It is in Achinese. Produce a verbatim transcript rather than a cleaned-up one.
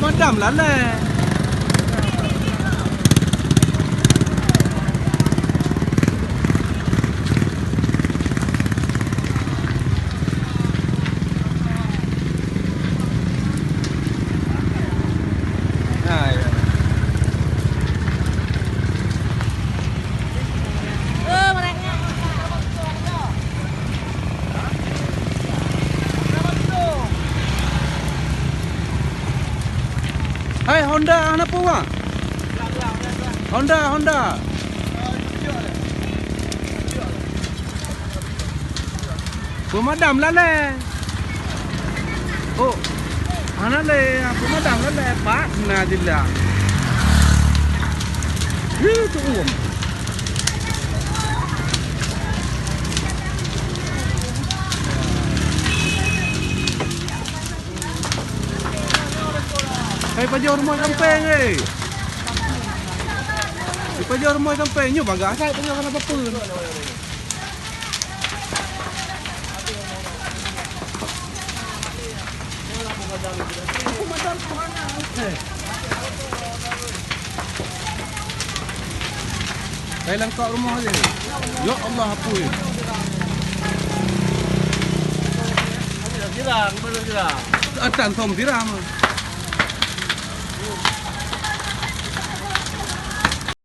Madam lalée. Ha, ya. Hai, Honda hana peue, Mak? Honda, Honda. Peumadam lalée. Oh, hana lé, peumadam lalée, Pak. Nah, jeulaih. Ih, tu uem. Hai pajoh rumoh sampéng, eh. Hai pajoh rumoh sampéng, nyoe bagah asai pajoh kana papeuen. Hai langkak rumoh aja. Ya Allah, apui. Siram, baru siram. Atan som siram.